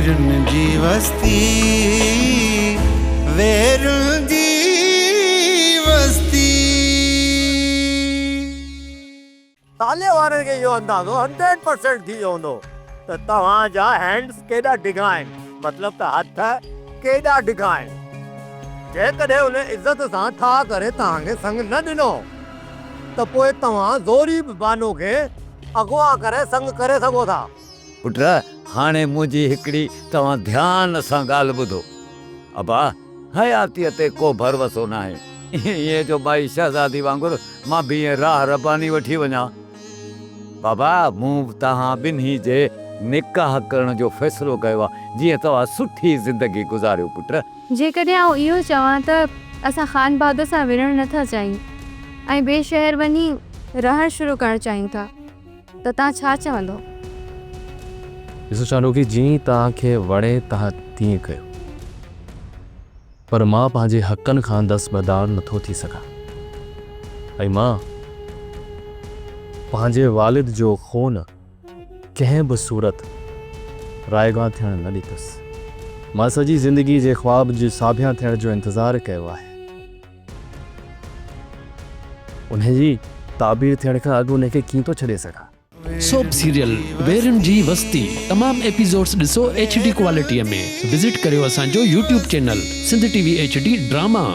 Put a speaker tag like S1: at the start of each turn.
S1: ويرن جي وستي، ويرن جي وستي.
S2: تالي وارن کي اهو اندازو هنڊريڊ پرسينٽ ٿي ويو هوندو ته توهان جا هينڊز ڪيڏا ڊگها آهن، مطلب ته هٿ ڪيڏا ڊگها آهن. جيڪڏهن ان عزت سان ٺاهه ڪري توهان کي سڱ نه ڏنو ته پوء توهان زوري به بانو کي اغوا ڪري سڱ ڪري سگهو ٿا.
S3: پٽ، هاڻي منهنجي هڪڙي توهان ڌيان سان ڳالهه ٻڌو. ابا، حياتيء تي ڪو ڀروسو ناهي. ائين جو مائي شهزادي وانگر مان به ائين راهه رباني وٺي وڃان. بابا، مون توهان ٻنهي جي نڪاح ڪرڻ جو فيصلو ڪيو آهي، جيئن توهان سٺي زندگي گذاريو پٽ.
S4: جيڪڏهن آئون اهو چوان ته اسان خان بهادر سان وڙهڻ نه ٿا چاهيون ۽ ٻئي شهر وڃي رهڻ شروع ڪرڻ چاهيون ٿا ته توهان ڇا چوندؤ؟
S5: ڏسو چانڊوڪي، جيئن توهان کي وڻي توهان تيئن ڪيو. پر مان پنهنجي حقن کان دستبردار نٿو ٿي سگهان ۽ مان پنهنجي والد جو خون ڪنهن به صورت رائيگان ٿيڻ نه ڏيندس. مان سڄي زندگي جي خواب جي ساڀيان ٿيڻ جو انتظار ڪيو آهي. انهي جي تعبير ٿيڻ کان اڳ انهي کي ڪيئن ٿو ڇڏي سگهان؟
S6: سوپ سيريل ويرين جي وستي تمام ايپيسوڊس ڏسو ايڇ ڊي ڪوالٽي ۾ وزٽ ڪريو اسان جو YouTube channel Sindh T V H D drama.